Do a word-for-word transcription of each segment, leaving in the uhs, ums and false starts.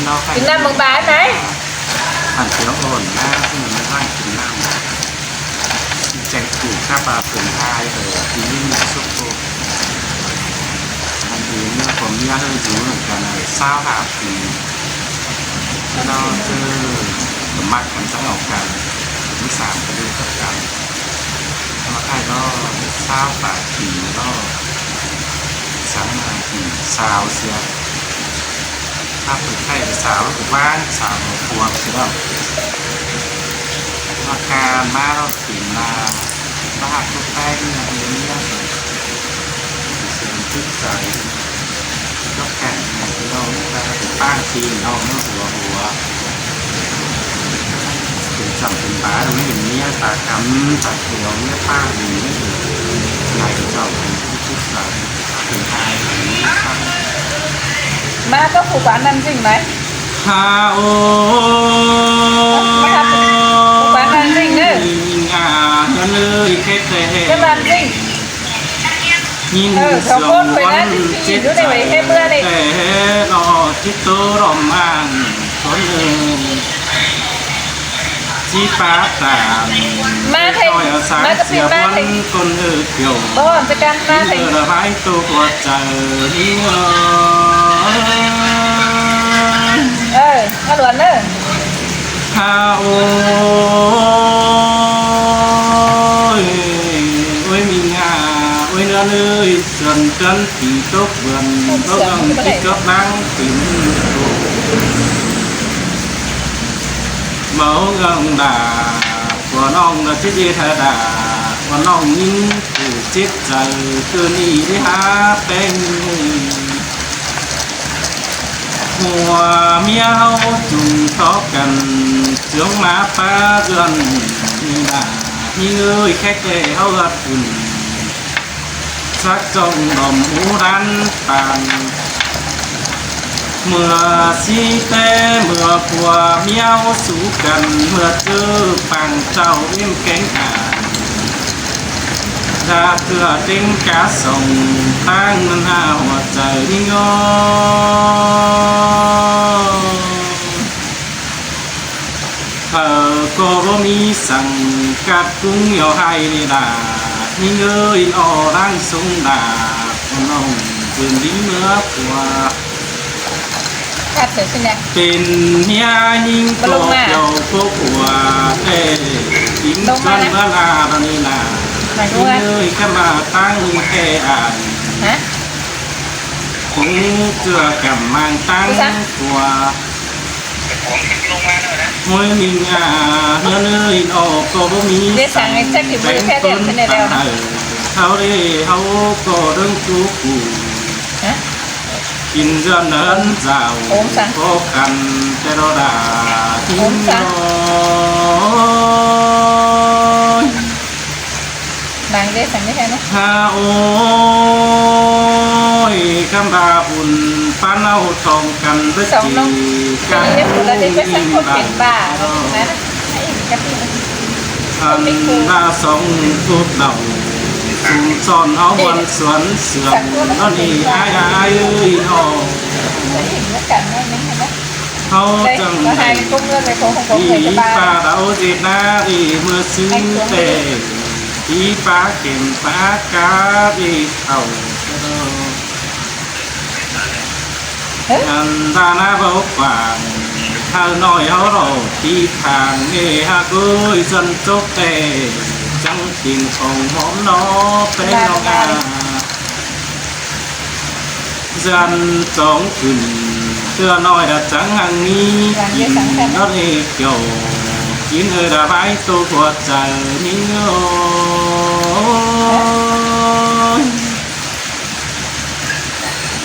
Kin ꞌnặm ꞌmưng bái ꞌnị. Ăn kiêu ôn ꞌna, ꞌnặm ꞌmưng bái kin ꞌnặm. Chảu phủ khắp ꞌva phung ꞌhại, ơ, kin ꞌnặm súc cô. Ăn kin ꞌnặm ꞌcọ ꞌmí ꞌhụ dú ꞌnặn căn, ơ, sáo hả kin. Nó ꞌchớ ꞌcọ ꞌmặc căn sáo au căn. Kin sam ꞌcọ đi khắp căn. Nó ꞌhại nó sáo hả kin nó. Sáo hả kin, sáo sia. Hák ꞌpứng ꞌkhạy sáo ꞌlụk ꞌváng, sáo ꞌlụk ꞌhuôm sia ꞌnị. ꞌMá ꞌkhặn ꞌmá ꞌlụk kin ꞌna, ꞌmá hák ꞌlụk ꞌpéng ꞌnị, ꞌnị, ꞌnị. Sương tứk dai. ꞌLụk ꞌkhặn ꞌnị, ꞌnị, ꞌnị, ꞌpáng kin ꞌnị, ꞌnị, hua, hua. Pên chăm pên bá, ꞌmí ꞌnị, ꞌmí ꞌta căm, ꞌta kiêu, ꞌmí ꞌpáng kin ꞌnị. Lai chảu, tứk dai. ꞌMá ꞌcọ phủ quán ꞌnặn ꞌdịnh ꞌnị. Hả ôi. ꞌMá phủ quán ꞌnặn ꞌdịnh ꞌnớ. À, ꞌnặn ơi, khét ꞌtẹ ꞌhế. Khét ꞌnặn ꞌdịnh. ꞌNhính, ơ, sương ꞌcốn thôi ꞌnớ, ꞌquắn ꞌchí chết dú ꞌnị ꞌvạy khét ꞌmưa ꞌnị. Ê, nó chết tố đom an, ꞌcốn ơi. Chí pá tả. ꞌMá ꞌtếng, ꞌmá ꞌcọ pin ꞌmá ꞌtếng. ꞌCốn ơi kiêu. Bố, ꞌmá ꞌcọ căn ꞌmá ꞌtếng. Ơ, là bái tô của trời. Ơ, ꞌmá Luôn ꞌnớ. Hả ôi, ôi ꞌmí ngả, ôi ꞌnặn ơi, sương tớn tí tốc vườn, bốc găng tí chót nắng tím. Máu găng đà, của nong là chết đi thà đà, của nong nín phủ chết dai, cứ ni đi hả ꞌpéng. Hua ꞌmía ꞌháu chung tó căn, chướng má pá ꞌdượn, ꞌnị nả, ꞌnị ơi, khét ꞌtẹ ꞌháu ꞌlặc ứn. Sắc trong đom hú đán pang. ꞌMưa sí ꞌtẹ ꞌmưa pua ꞌmí ꞌháu sú căn, ꞌmưa ꞌchớ pang chảu ꞌếm kéng ả. Đa ꞌtưa ꞌtếng cá sông ꞌtáng ꞌnặn hả hua dai ꞌnị ꞌnớ. Hảư ꞌcọ báu ꞌmí săng cắp cúng ꞌnhó ꞌhại ꞌnị đa, ꞌnị ơi, ꞌnị ꞌnọ đang sung đa, ꞌcọ ꞌnọng ꞌdớn đi ꞌmưa pua. Cắp sửa xin nè. Pên ꞌnhá ꞌnhính ꞌcọ kiêu ꞌcọ pua, ê, ꞌnhính chuôn ꞌmưa đa đa ꞌnị đa. ꞌNị ơi, cắp ꞌva ꞌtáng ꞌnưng ê ải. Hả? Cũng ꞌchưa cắm mang ꞌtáng pua. Ôi ꞌmí ngả, ꞌnặn ơi, ꞌnị ꞌnọ ꞌcọ báu ꞌmí săng. Dễ săng, chắc thì mới phát hiện cái này đâu. Hảư, ꞌháu đé, ꞌháu ꞌcọ đơng chú phủ. Hả? Kin ꞌdượn ꞌnặn dảo, ốm săng. Có căn ꞌtẹ đó đa, ốm săng. Ôi. Nắng dễ săng đi thế nó. Hả ôi, cắm ba bùn pán áo thong căn bớt. Sống nông. Căn đi, em cũng là đi bớt săng cốt biển bà. Nè, nè. Ăn ba sóng thuốc đầu. Sung son áo bón xuân sương. Nó đi ai ai ơi nó. Đấy, nó cắn nó, nó, nó. ꞌHáu chắng đi, đi pha đáo dệt ná đi ꞌmưa xứng tê, đi pha kẻm pha cá đi thảo. Ăn ta ná báu quảng, ꞌháu ꞌnọi ꞌháu đỏ đi thang, ê ha ơi, dân chốc tê, chắng tin phòng hóm nó, pé nó ngà. Dân sống khửn, ꞌtưa ꞌnọi đã chắng hăng ꞌmí, kin nó đi kiểu, kin hơi đã bái tô của trời ꞌnị ơi.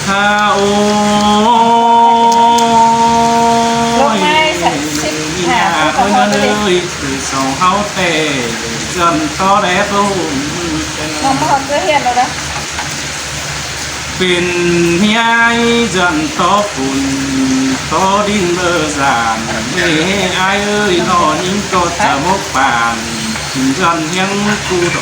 Hả ôi. Ôi ꞌnặn ơi, từ sau ꞌháu tê, dân tó đé bông. Nó mà họ cứ hiện rồi đó. Pên ꞌnhái dân tó phun, tó đin bơ dản, ê ai ơi, nó ꞌnhính ꞌcọ chả mốc pàn, dân ꞌhiếng cu đỏ.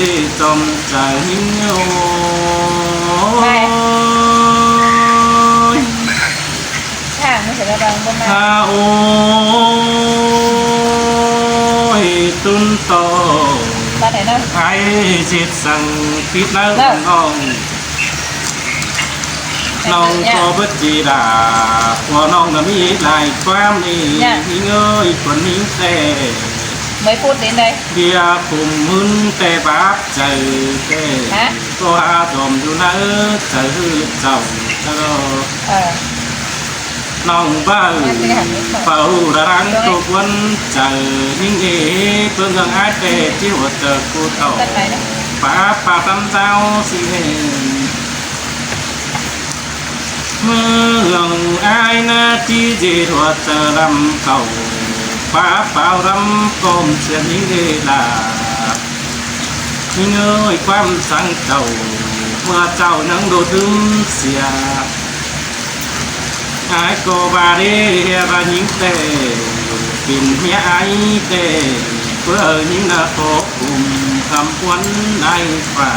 đê chom chaư ꞌnhính ôi. Hàng nó sẽ là bằng bông mai. Ha ôi, ꞌtun tô. Bạn này đâu? Ai ꞌdệt săng phít ꞌnớ. Vâng. ꞌNọng. ꞌNọng ꞌcọ báu ꞌchí đa, ꞌpưa ꞌnọng ꞌnạ ꞌmí lai ꞌquám ꞌnị, ꞌnhính ơi, ꞌquám ꞌnhính ꞌtẹ. Mười phút đến đây. ꞌViạk khum ꞌmưn ꞌtẹ báp chaư ꞌtẹ. Hả? ꞌCọ ha dom dú ꞌnớ chaư ꞌhứ chảu. Hello. Ờ. ꞌNọng báu, báu đa răng tô ꞌquám chaư ꞌnhính ê, ꞌpưa ꞌnưng ai ꞌtẹ ꞌchí ꞌhua chaư ꞌcú thảu. Pá pá tăm dao sí ê. ꞌMướng ai ꞌnạ ꞌchí ꞌdệt ꞌhua chaư lăm khảu, pá páo lăm ꞌcôm sia ꞌnhính ê đa. ꞌNhính ơi, ꞌquám săng chảu, ꞌmưa chảu ꞌnhắng đô tứm sia. Ai ꞌcọ ꞌva đê ꞌhia ꞌva ꞌnhính ꞌtẹ, pên ꞌmía ai ꞌtẹ, ꞌpưa ꞌnhính ꞌnạ khók khum khăm ꞌquám ai pha.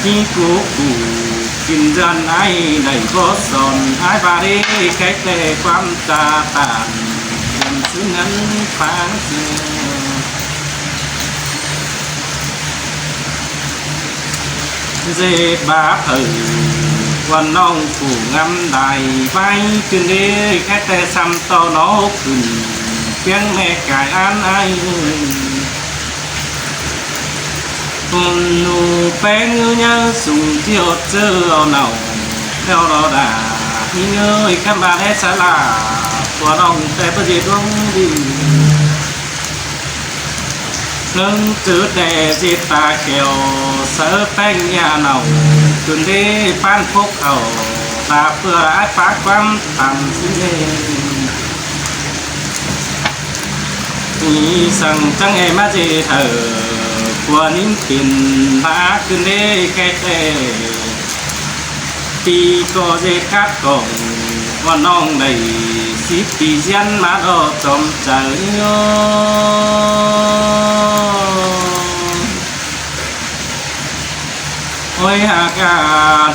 ꞌNhính ꞌcú ꞌcụ kin dơn ai đảy bók son, ai ꞌva đê khék ꞌtẹ ꞌquám ta tản, ꞌdọn ꞌsướng ꞌngắn pháng sia. ꞌDệt báp hảư ꞌquám ꞌnọng phủ ngắm đai ꞌvạy ꞌcứn đê, khék ꞌtẹ săm tô nó ꞌcứn, ꞌpiếng ꞌme cai án ai ơi. ꞌNụ ꞌpéng ꞌnhính ꞌnhá sung ꞌchí ꞌhọt ꞌchớ au nảu, eo lo đa, ꞌnhính ơi, khắm ba đé sa la, ꞌpưa ꞌnọng ꞌtẹ báu ꞌdệt ꞌluống đi. ꞌNưng chứ ꞌtẹ ꞌdệt ta kẻo, sáư ꞌpéng ꞌnhá nảu, ꞌcứn đê ꞌpán phốc khảu, ta ꞌpưa đa ái pák ꞌquám tăm ꞌsướng ê. ꞌNị săng chắng ê ꞌmá ꞌdệt hảư, ꞌpưa ꞌnhính pên ꞌmá ꞌcứn đê khék ꞌtẹ. ꞌPi ꞌcọ ꞌdệt cắp cỏng, ꞌquám ꞌnọng đảy síp ꞌpi ꞌdiến ꞌmá đo chom chaư ꞌnị ơ. Ôi ha ca,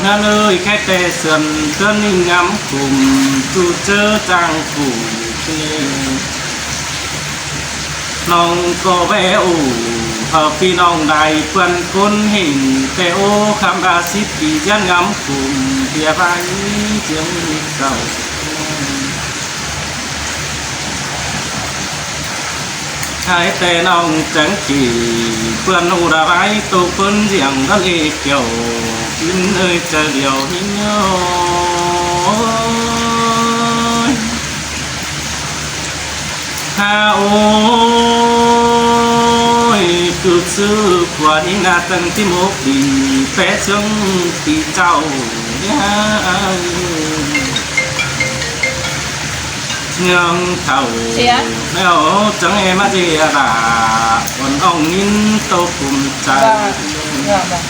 ꞌnhá ơi, khék ꞌtẹ sươn ꞌtướn ꞌnhính ngắm khum, ꞌchu ꞌchớ chang phủ ꞌtê. ꞌNọng ꞌcọ ꞌvẹ ủ, hảư ꞌpi ꞌnọng đai ꞌpươn ꞌcốn ꞌhịn ꞌtẹ ố, khắm ba síp ꞌpi ꞌdiến ngắm khum, ꞌviạk ꞌvạy ꞌchiếng ꞌnị cảu. Thái ꞌtẹ ꞌnọng chắng kỉ, ꞌpươn ꞌhụ đa ꞌvạy tô ꞌpươn ꞌdiệng ꞌnặn ê kiẻo, kin ơi chaư điêu ꞌnhính ơi. Ha ôi, ꞌcự ꞌsứ ꞌquá ꞌnị ꞌnạ chắng ꞌchí mốc đi, pé ꞌsướng ꞌpi chảu ꞌnị ha. ꞌNhắng thảu, sia, eo chắng ê ꞌmá ꞌdệt đa, ꞌquám ꞌnọng ꞌnhính tô khum chaư. Vâng, vâng, vâng.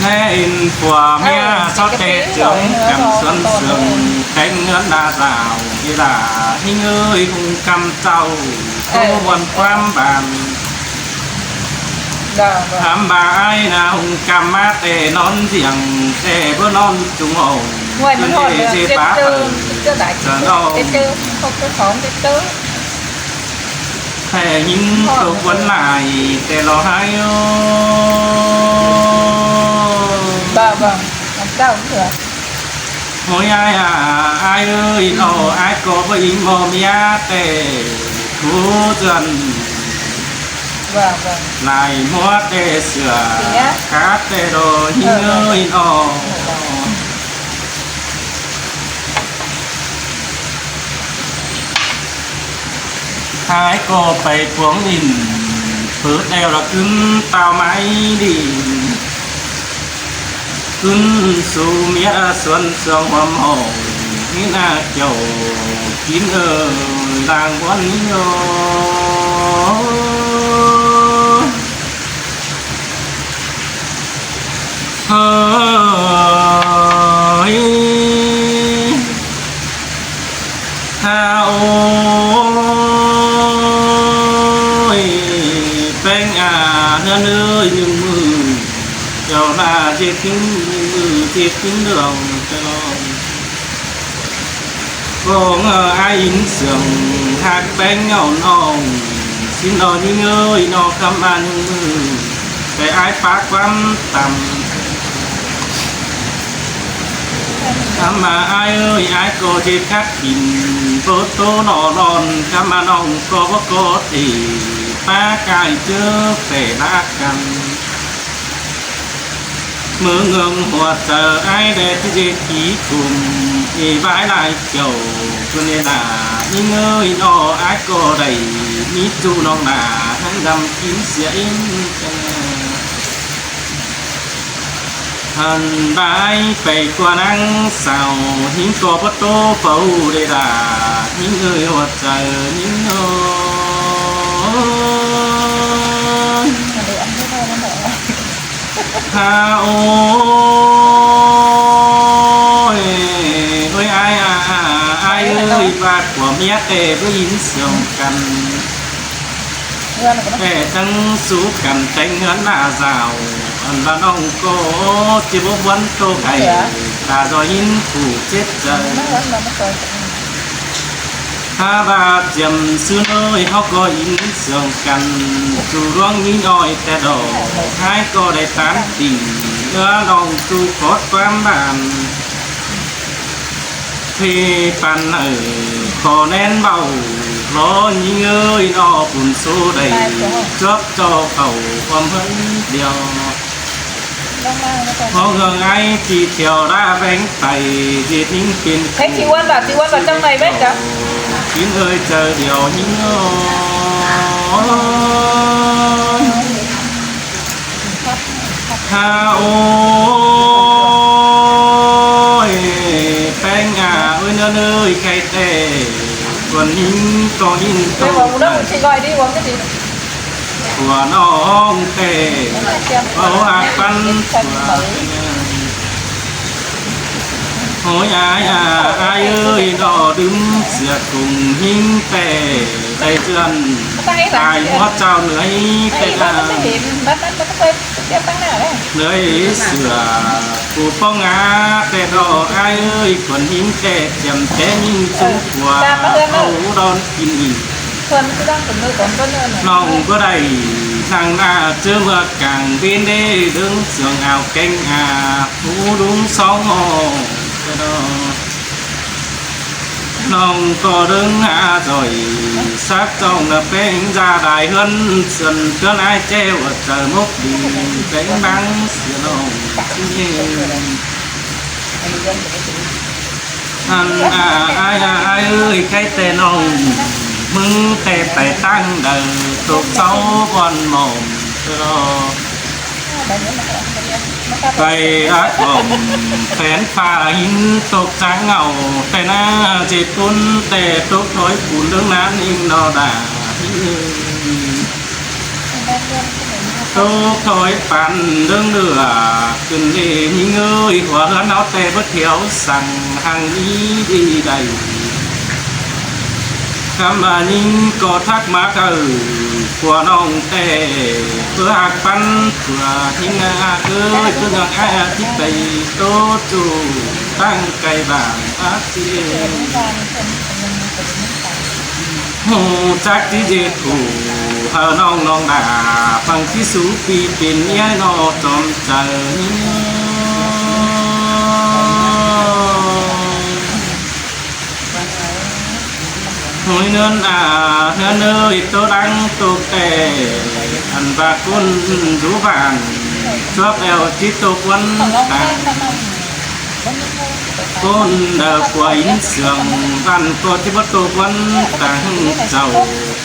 ꞌNé in ꞌpưa ꞌmía, ơ, sót ꞌtẹ ꞌchương căm suôn sương, téng ꞌngớn đa dảo, đi đa, ꞌnhính ơi, ꞌhung căm chảu, ơ, tô ꞌmuôn ꞌquám bản. Vâng, vâng. Hăm ba ai ꞌnạ ꞌhung căm ꞌmá ꞌtẹ ꞌnón ꞌdiệng, ꞌtẹ báu ꞌnón chung ổ. Ôi, ꞌmắn ꞌhọt ꞌdệt, ꞌdệt bá, ꞌdệt ꞌchư, ꞌdệt ꞌchư đảy, ꞌdệt ꞌchư, ꞌdệt ꞌchư, ꞌhọt ꞌchư khong, ꞌdệt ꞌchư. Thẻ ꞌnhính tô ꞌquám lai, ꞌtẹ lo hái ơ. Vâng, vâng, làm sao cũng được. Ôi ai à, ai ơi, nó ai có với mò mía tê, thú dần. Vâng, vâng. Lai mua tê sửa, cá tê đồ, hí ơi, nó. Thái có phải cuống đỉnh, phứ đeo là cứng tao mãi đỉnh. Cứng su miết xuân sương hòm hổ, hít nạ kiểu kín ở làng quán nhô. Hơi. Ha ôi, peng à, hơ nơ nhưng mư, kéo là dệt kính nhưng mư, dệt kính đường cho nó. Cô ngờ ai in sương, hạt peng ngầu nồng, xin đòi những ơi, nó khăm ăn nhưng mư, cái ai phá quắm tầm. Khăm mà ai ơi, ai có dệt khát kín, bố tô nó non, khăm mà nông có bố có thể, phá cài chớ phải lá căn. Mơ ngưỡng hùa chợ ai để chứ dệt ký cùng, ê bái lai kiểu, cho nên là, những ơi, nó ai có đẩy, mít du nông là, hăng đầm kín xía in. Hẳn bái phải qua nắng sao, hính có bất tô phẫu đề đà, hính ơi hùa chợ, hính ơi. Ha ôi, ôi ai à, à, ai ơi, và của mía tê với in sương căn. Ê, tăng sú cắn têng hớn nạ dạo, ăn bà nông cô, chỉ bố buôn tô cày, ta do hín phủ chết trời. Ha bà chiếm sư nơi, họ có in sương căn, dù luông hín oi tè đỏ, hai có đại tán tỉnh, ưa nông dù có quán bàn. Thì păn ở khó nén bảo, nó nhí ơi nó bùn số đầy, chóp cho khẩu ôm hấn điều. Nó ngờ ngay thì theo đã bánh tay, thì tính pin. Thế chị Huân bảo, chị Huân vào trong này bếp cả. Chín ơi, chờ điều nhí ơi. Ha ôi, peng à, ôi nơ nơi khay tê, quần hính có hính tô. Uống đâu, chị gọi đi uống cái gì? Của nó hông tê, báu hạt bắn của. Ôi ai à, ai ơi, nó đứng xìa cùng hính tê, tê dần, ai mua chào lưới tê à. Lưới sửa, cô phong á, tê đó ai ơi, quần hính tê, chém tê nhìn chung của, ô đón kín hính. Nòng bữa đây, năng na, chớ mưa càng bên đê, đứng sương áo canh à, phú đúng sóng hồ, tê đó. Nòng có đứng á rồi, sắc trong là peng ra đài hươn, sườn cơn ai che ở trời mốc đi, peng băng sửa nòng. Ăn à, ai à, ai ơi, cái tê nòng, mưng tê tê tăng đời, thuộc sáu con mồm, tê đó. Cây ác ổng, phén pha hính tộc trắng ngầu, tê na, dệt tún, tê tộc thối cún, đương nán in đo đà. Tộc thối pán, đương lửa, cưng lì, nhí ngơi, hua hớn áo tê bớt thiếu, sẵn hàng ní đi đầy. Khăm bà nhính có thắc mắc ở của nòng tê, bữa hạc bắn của thính hạc ơi, bữa ngọc ai hạc thích bày tố chủ tăng cày bảng ác sĩ. Hù chắc tí dệt thủ, hờ nòng nòng đà, phăng tí sú pì pin nhé nò tóm trời. Hôi ꞌnươn a, ꞌnươn ơi, tô đăng tô ꞌtẹ, ăn ꞌva ꞌcốn dú bản, chuốp eo ꞌchí tô ꞌquán tang. ꞌCốn đaư pua ín sương, bản ꞌcọ ꞌchí báu tô ꞌquán tang chảu,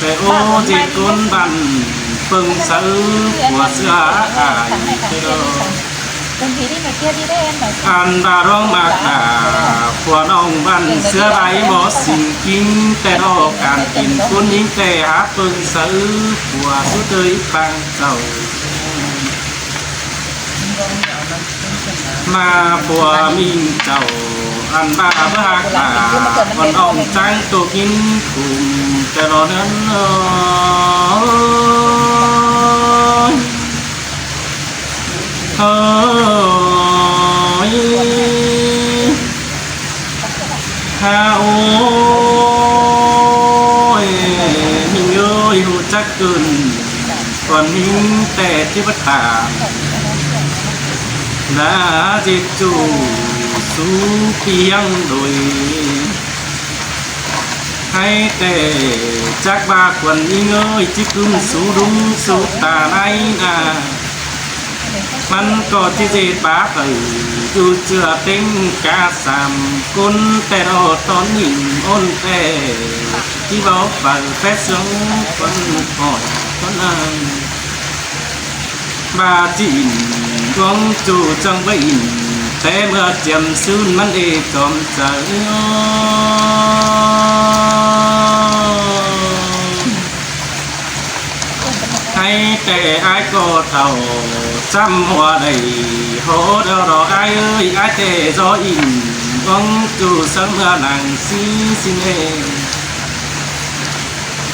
ꞌtẹ ố ꞌdệt ꞌcốn bản ꞌpơng sáư pua ꞌsứa ai, ꞌtẹ ꞌlọ. Ăn ꞌva ꞌluống ꞌmặc a, pua ꞌnọng bản ꞌsứa lai bók sính kin, ꞌtẹ ꞌlọ cản kin ꞌcốn ꞌnhính ꞌtẹ hák ꞌpơng sáư pua sú ꞌtơi pang chảu. ꞌMá pua ꞌminh chảu, ăn ꞌva báu hák a, ꞌcốn ꞌnọng chắng tô kin khum, ꞌtẹ ꞌlọ ꞌnươn ơi. Ơi. Ha ơi, ꞌminh ơi, ꞌhụ chắc ꞌcứn, ꞌcốn ꞌnhính ꞌtẹ ꞌchí báu tang. ꞌNa ꞌdệt ꞌchu sú ꞌpi ꞌhiếng đuổi. Hák ꞌtẹ chắc ꞌva ꞌcốn ꞌnhính ơi, ꞌchí ꞌcứn sú đung sú ta ꞌnái ꞌna. ꞌMắn ꞌcọ ꞌchí ꞌdệt báp ư, dú ꞌchựa ꞌtếng cá sam ꞌcốn ꞌtẹ ꞌlọ ꞌtọn ꞌnịn ꞌnôn ꞌtẹ. ꞌChí báu pay phép sướng ꞌcốn hỏi ꞌcốn ꞌnặn. ꞌVa ꞌchí ỉn, ꞌluống ꞌchu chắng báu ỉn, té ꞌmưa chiêm sưn ꞌmắn ê chom chaư. Hák ꞌtẹ ải ꞌcọ thảu, chăm hua đảy, hô đaư ꞌlọ ải ơi, ải ꞌtẹ dú ỉn, ꞌluống ꞌchu sớm ꞌmưa lăng sí sính ê.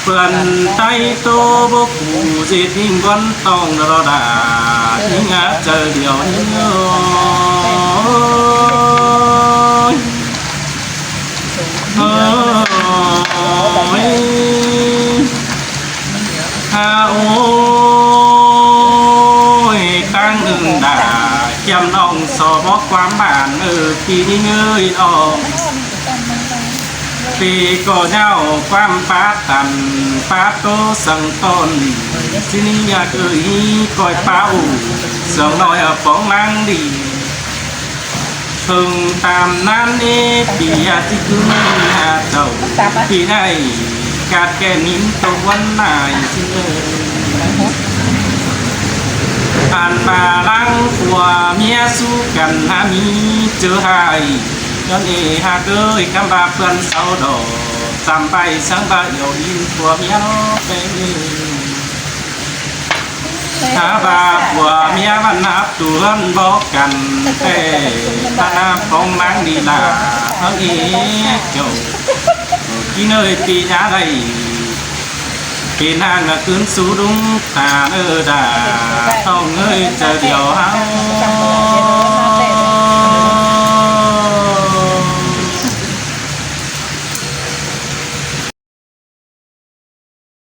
ꞌPưa tai tô báu phủ ꞌdệt ꞌnhính ꞌquán tong ꞌlọ đa, ꞌnhính a chaư điêu ꞌnhính ơi. Ơi. Ha ơi, ꞌtáng ꞌnưng đa, ꞌchiêm ꞌnọng so bók ꞌquám bản ư, ꞌpi ꞌnhính ơi ꞌnọng. ꞌPi ꞌcọ ꞌnháo ꞌquám pá tăn, pá tô săng ꞌtọn, ꞌsứ ꞌnị ꞌnhá ơi, ꞌcoi pá ụ, săng ꞌnọi a phóng ꞌmáng đi. Thơng tam ꞌnán ê ꞌpi a ꞌchí ꞌcứn ha chảu, ꞌpi ꞌnị ꞌcặt kẻ nín tô ꞌquán nải ꞌsứ ơi. Ăn ꞌva ꞌláng pua ꞌmía sú căn hák ꞌmí ꞌchớ ꞌhại, ꞌnặn ê hák ơi, ꞌcắm ꞌva ꞌpưa sau đỏ, chăm ꞌvạy sắng ꞌva yau ꞌnhính pua ꞌmía ꞌtẹ. Hák ꞌva pua ꞌmía ꞌvắn hák tu ꞌhướn bók căn ꞌtẹ, ꞌvắn hák phóng ꞌmáng đi lả, ꞌhướn ê chảu. ꞌKhí ꞌnị ơi, ꞌpi ꞌnhá đảy pên ꞌháng ꞌcứn sú đung ta ꞌnớ đa, ꞌtong ơi, chaư điêu ꞌháu.